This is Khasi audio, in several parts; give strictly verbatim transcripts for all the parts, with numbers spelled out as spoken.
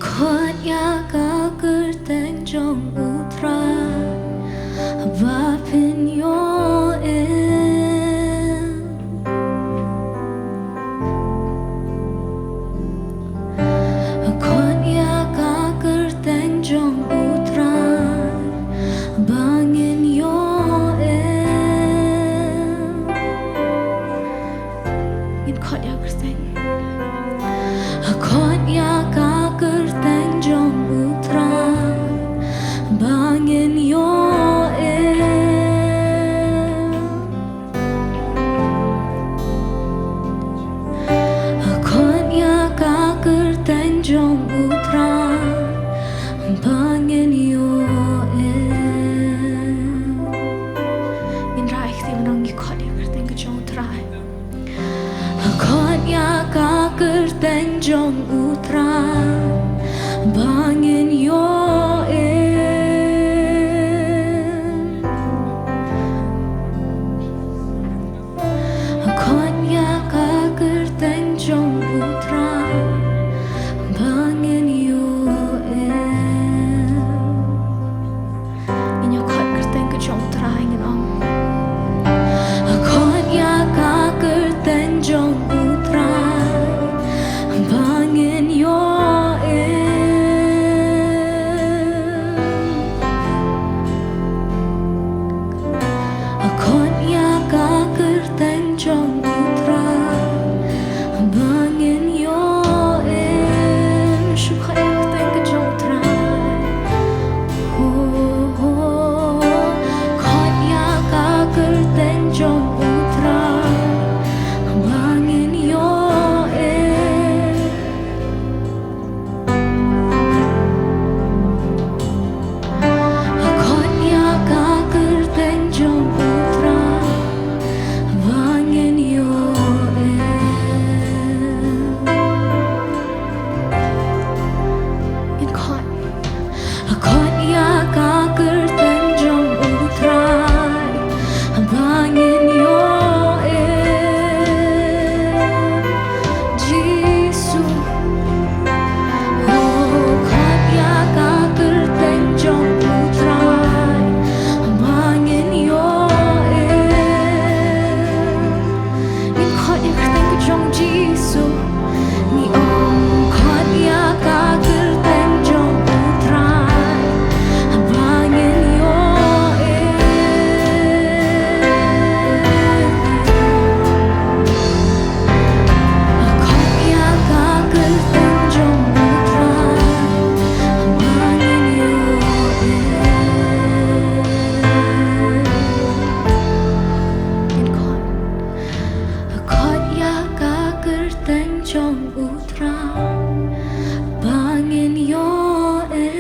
Khot ïa ka kyrteng jong U Trai ba phin ïoh im. Khot ïa ka kyrteng jong U Trai ba ngin ïoh im. Ngin khot ïa ka kyrteng. Khot ïa ka kyrteng jong U Trai ba ngin ïoh im. Khot ïa ka kyrteng jong U Trai ba ngin ïoh im. Ngin rai kti mynno, ngi khot ïa ka kyrteng ka jong U Trai. Khot ïa ka kyrteng jong U Trai ba ngin ïoh im. Khot ïa ka kyrteng jong U Trai ba ngin ïoh im. Ngin ïa khot kyrteng ka jong U Trai, ngin ong. Khot ïa ka kyrteng jong U Trai ba ngin ïoh im. Khot ïa ka kyrteng jong U Trai ba ngin ïoh im. Shu khot ïa ka kyrteng ka jong U Trai. Ho, ho. Khot ïa ka kyrteng jong U Trai ba ngin ïoh im. Khot ïa ka kyrteng jong U Trai ba ngin ïoh im. Ngin khot. Khot ïa ka kyrteng jong U Trai ba ngin ïoh im. Jisu. Oh, khot ïa ka kyrteng jong U Trai ba ngin ïoh im. Ngin khot ïa ka kyrteng ka jong Jisu. Ngi ong khot ïa ka kyrteng jong U Trai ba ngin ïoh im. Khot ïa ka kyrteng jong U Trai ba ngin ïoh im. Ngin khot. Khot ïa ka kyrteng jong U Trai ba ngin ïoh im.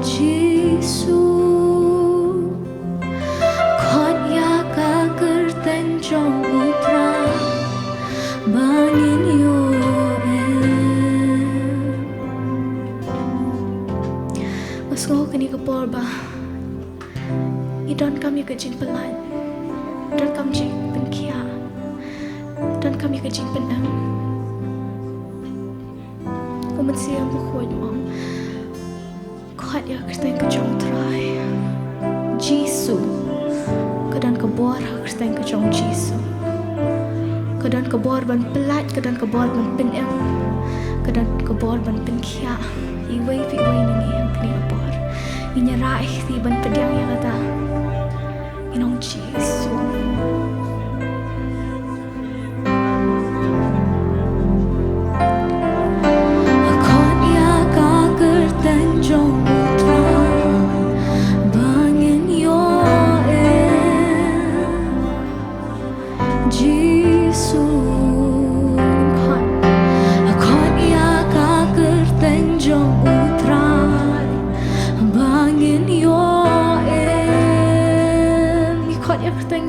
Jisu. Khot ïa ka kyrteng jong U Trai ba ngin ïoh im. Nga sngew kane ka por ba ngi donkam ïa ka jingpyllait, donkam jingpynkhiah, donkam ïa ka jingpynim. U Mynsiem Bakhuid u ong, khot ïa ka kyrteng ka jong U Trai. Jisu. Ka don ka bor ha ka kyrteng ka jong Jisu. Ka don ka bor ban pyllait, ka don ka bor ban pynim, ka don ka bor ban pynkhiah iwei pa iwei na ngi ha kane ka por. Ngin ïa rai kti ban pdiang ïa kata. Ngin ong Jisu. Khot ïa ka kyrteng jong U Trai ba ngin ïoh im. Jisu. Khot, khot ïa ka kyrteng jong U Trai ba ngin ïoh im. Ngi khot ïa ka kyrteng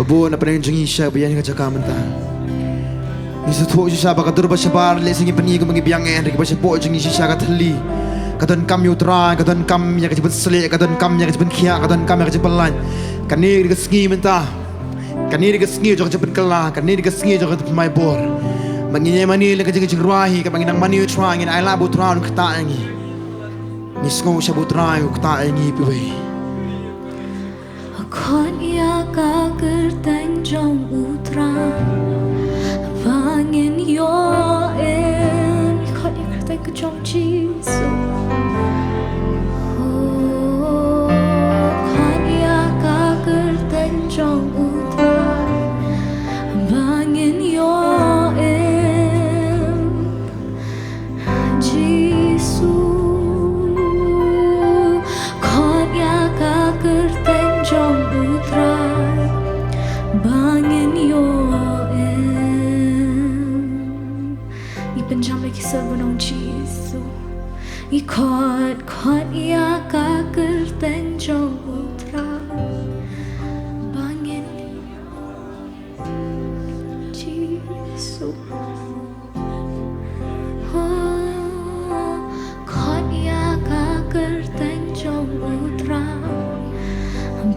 Bun na pdeng jong ngi sha ba ïa ka jaka mynta. Ngi sngewthuh shisha ba ka dur ba shabar lehse ngi pyni kumba ngi biang eh, hynrei ba shapoh jong ngi shisha ka thylli ka donkam ïa U Trai, ka donkam ïa ka jingpynsleh, ka donkam ïa ka jingpynkhiah, ka donkam ïa ka jingpynlait. Kane ka sngi mynta, kane ka sngi jong ka jingpynkylla, kane ka sngi jong ka jingpynmai bor. Ba ngin ïa mane leh ka jingjynjar hi, kaba ngin nang mane U Trai, ngin ai lad ba U Trai un ktah ïa ngi. Ngi sngew sha ba U Trai u ktah ïa ngi iwei. Khot ïa ka kyrteng jong U Trai ba ngin ïoh im. Khot ïa ka kyrteng ka jong Jisu. Oh, khot ïa ka kyrteng jong U Trai ba ngin ïoh im. Jisu, khot ïa ka kyrteng jong U Trai ba ngin ïoh im. Ngi pynjam ïa ki sor ban ong Jisu. Ngi khot, khot ïa ka kyrteng jong U Trai ba ngin ïoh im. Jisu. Oh, khot ïa ka kyrteng jong U Trai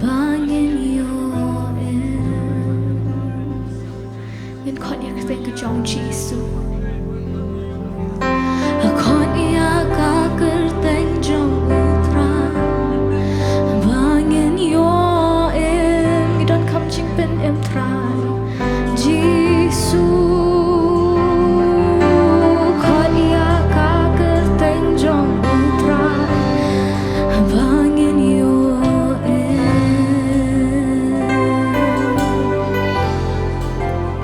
ba ngin ïoh im. Ngin khot ïa ka kyrteng ka jong Jisu. Khot ïa ka kyrteng jong U Trai ba ngin ïoh im. Ngi donkam jingpynim Trai. Jisu, khot ïa ka kyrteng jong U Trai ba ngin ïoh im.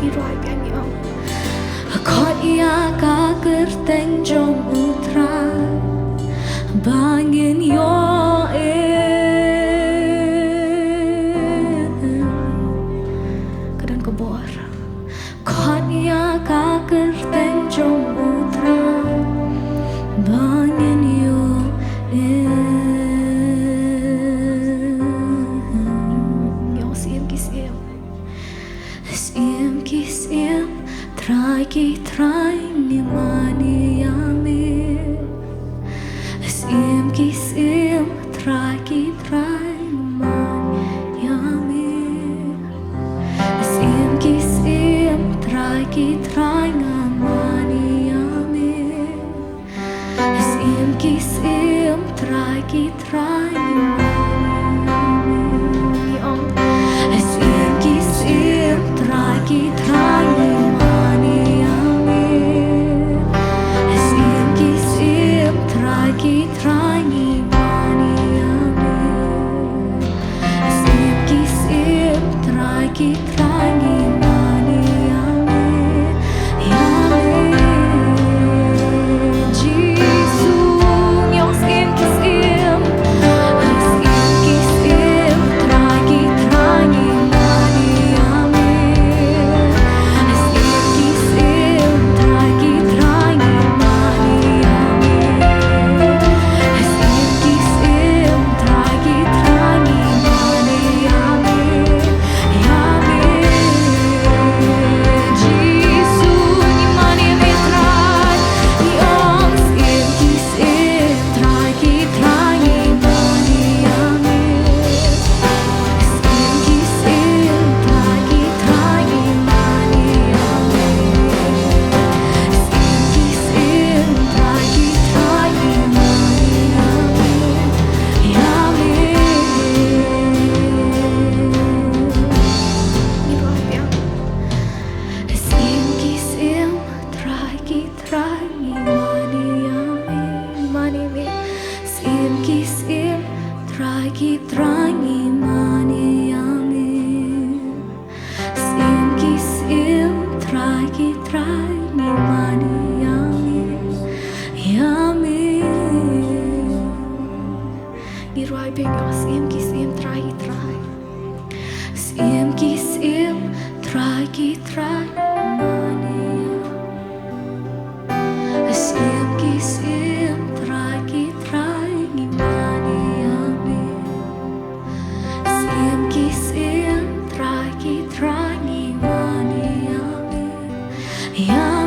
Ngi rwai biang, ngi ong. Khot ïa ka kyrteng jong U Trai ba ngin ïoh im. Ka don ka bor. Khot ïa ka kyrteng jong U Trai ba ngin ïoh im. Ïoh, Syiem ki syiem. Syiem ki syiem, Trai ki trai, ngi mane ïa me. Syiem ki syiem, Trai ki trai, ngi mane ïa me. Syiem ki syiem, Trai ki trai, ngi mane ïa me. Syiem ki syiem, Trai ki trai, ngi mane ïa me. Syiem ki syiem, Trai ki trai, ngi mane ïa me. Syiem ki syiem, Trai ki trai, ngi mane ïa me. Syiem ki syiem, Trai ki trai, ngi mane ïa me, ïa me. Jisu, ngi ong syiem ki syiem. Syiem ki syiem, Trai ki trai, ngi mane ïa me. Syiem ki syiem, Trai ki trai, ngi mane ïa me. Syiem ki syiem, Trai ki trai, ngi mane ïa me, ïa me. Jisu, ngi mane ïa me Trai. Ngi ong syiem ki syiem, Trai ki trai, ngi mane ïa me. Syiem ki syiem, Trai ki trai, ngi mane ïa me. Syiem ki syiem, Trai ki trai, ngi mane ïa me, ïa me. Ngi rwai biang. Syiem ki syiem, Trai ki trai, ngi mane ïa me, mane me. Syiem ki syiem, Trai ki trai, ngi mane ïa me. Syiem ki syiem, Trai ki trai, ngi mane ïa me, ïa me. Ngi rwai biang, syiem ki syiem, Trai ki trai. Syiem ki syiem, Trai ki trai, mane ïa me. Syiem ki syiem, Trai ki trai, ngi mane ïa me. Syiem ki syiem, Trai ki Nga